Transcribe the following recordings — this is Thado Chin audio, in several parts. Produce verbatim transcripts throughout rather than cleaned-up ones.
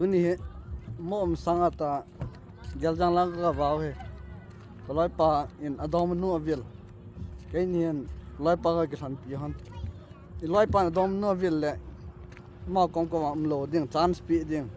Tuni hi mo um sanga ta Geljang lang ka vau hi. Ka loipa in adong manu avil. Keini hin loipa ka kilhanpi hon. I loipa in adong manu avil le. Ama kom kom a um lou ding, chance pe ding.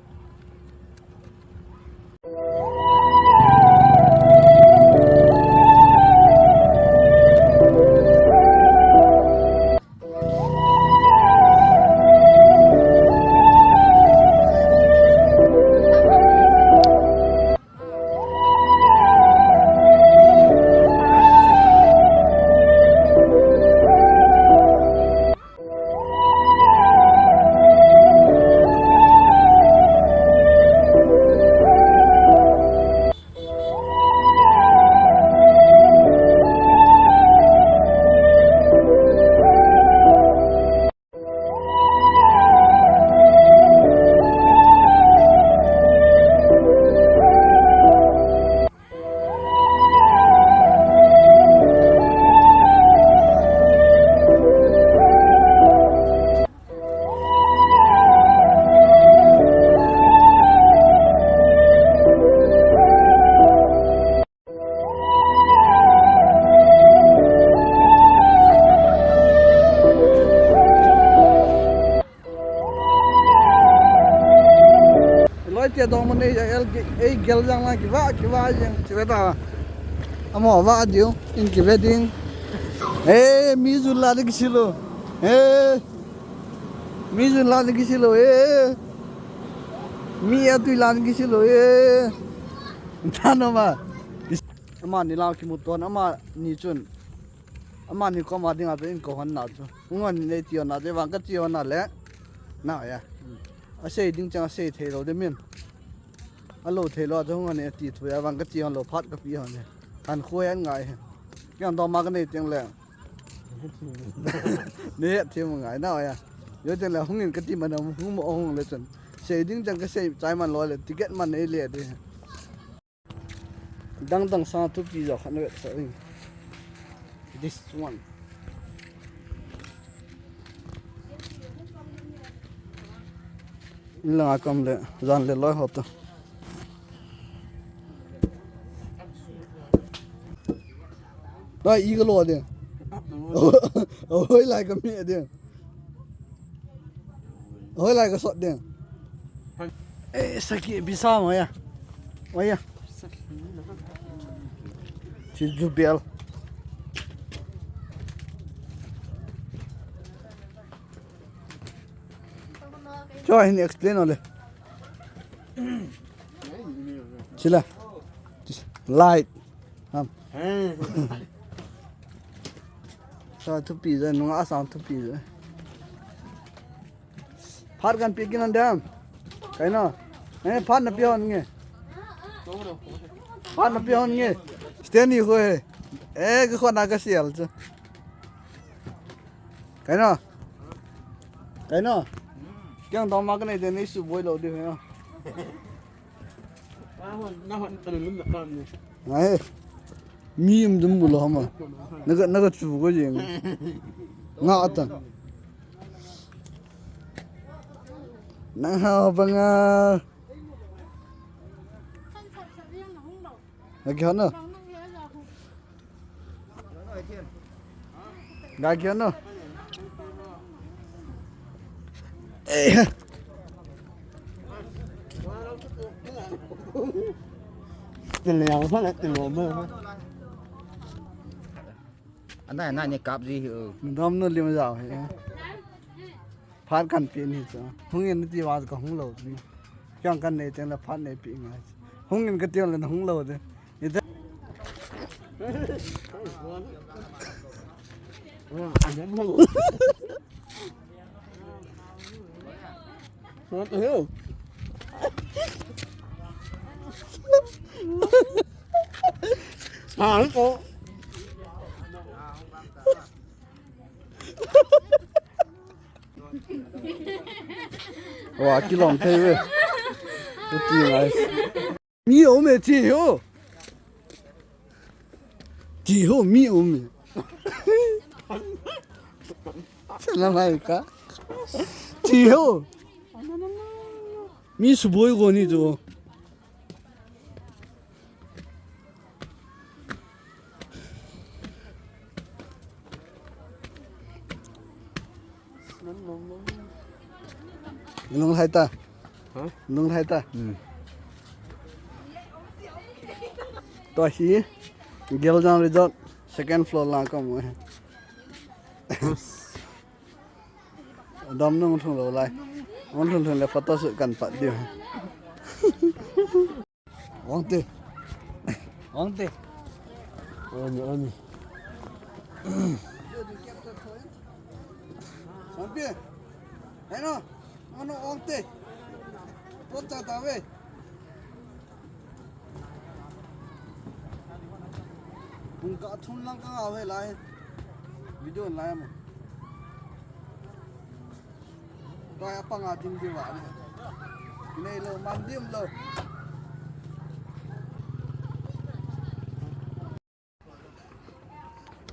Loi te dong mane ya el ki, ei Geljang lang kiva, kiva jeng, kiva ta. Amo va diu, in kiva ding. Eh, mi jun la de kisilo. Eh. Mi jun la de kisilo. Eh. Mi atui la de kisilo. Eh. Tano ma. Amani la kimu ton, amani chun. Amani koma dinga chu in ko hon na chu. Hung hon nei ti hon na chu, vang ka ti hon na le. Na ya. Asei ding chang asei thei lou de min. Alo thei lou chu hung hon nei ti thu ya, vang ka ti hon lou phat ka pe hon ne. Han khoi an ngai. Kiang dong ma ka nei teng le. Ne het them ngai na ya. Yo teng le hung in ka ti man hung mo hung le chun. Sei ding chang ka sei chai man lou le, ticket man nei le de. Dang dang sa thupi jo khat na vetsah ding. This one. In langa kam le, jan le loi ho to. Dai i ka lo de. Oi lai ka mi de. Hoi lai ka sot ding. Eh, saki bisa mo ya. Mo ya. Si Jubel. Cho hin explain ole. Sila. Light. Ham. Sa thupi je, nunga sang thupi je. Phat kan pi kin an dam. Kaino? Eh, phat na pi hon nge. Phat na pi hon nge. Stanley ko he. Eh, ko na ka sial chu. Kaino? Kaino? Kiang dong ma ka nei de nei su boi lo de he. Ai, mi um dum bulo hama. Naga, naga chu ko jeng. Nga atan. Nang ha banga. Lagi hana. Ga kya no? Eh. Tin le yang pha le tin le mo. Ana na ni kap ji hi. Dam no lim jao hi. Phat kan pi ni chu. Hung in ti wa ka hung lo ni. Kyang kan nei teng la phat nei pi ngai. Hung in ka ti la hung lo de. Ita. What the hell? Sao ko. Wa, kilom thei ve. Kuti nice. Mi um e ti ho. Ti ho mi um e. Chala mai ka. Ti ho. Mi suboi go ni tu. Nung hai ta. Hah? Nung hai ta. Hmm. Tua hi Geljang Resort second floor lang ka mu. Dom nung thung lou lai. Nung thung thung le photo shoot kan pat diu. Ong te. Ong te. Ani, ani. Sampi. Hei no. Ano ong te. Pot cha ta ve. Hung ka thun lang ka ngau he lai. Video lai mo. Toi apang a ding diu a le. Nei lou, man dim lou.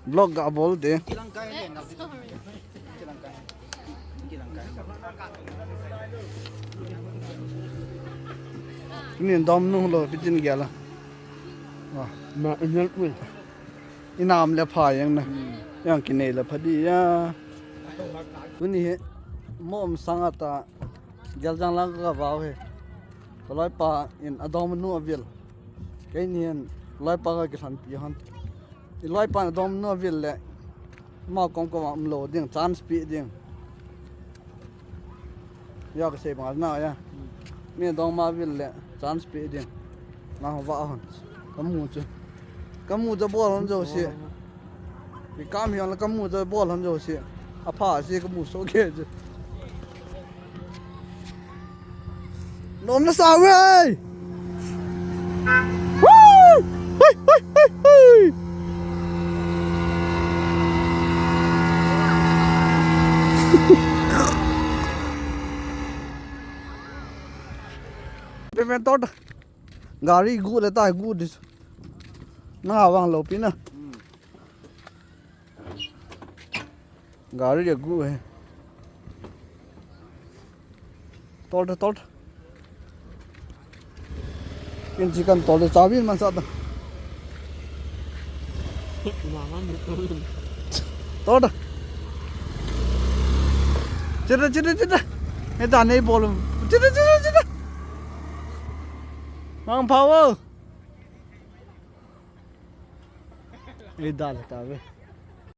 Vlog ga bol de. Nin dom nung lou, pitin gel a. Wa. Ma, ina, ui. Inam le pha jeng na. Hmm. Jang kinei le pha di a. Tuni hi mom sang a ta Geljang lang ka vau hi. Ka loipa in adom nu avil. Keini hin loipa ka kilhanpi hon. I loipa in adom nu avil le. Ma kom kom a um lou ding, chance pe ding. Ya ka sei bang na ya. Mi adom ma avil le chance pe ding. Na ho va hon. Ka mu chu. Ka mu chu bol hon jouse. Ki kam hi la ka mu chu bol hon jouse. Apha se ka mu so ke chu. Nom na sa ve. Woo! Hui, hui, hui, hui. Pe pen tot. Gari gu le tai gu dis. Na vang lou pi na. Hmm. Gari le gu he. Tol ta, tol ta. Kin chicken tol ta, chabi man sa ta. Tol ta. Chita, chita, chita. He ta nei bol. Chita, chita, chita. Mang pha o. Ei da le ta ve.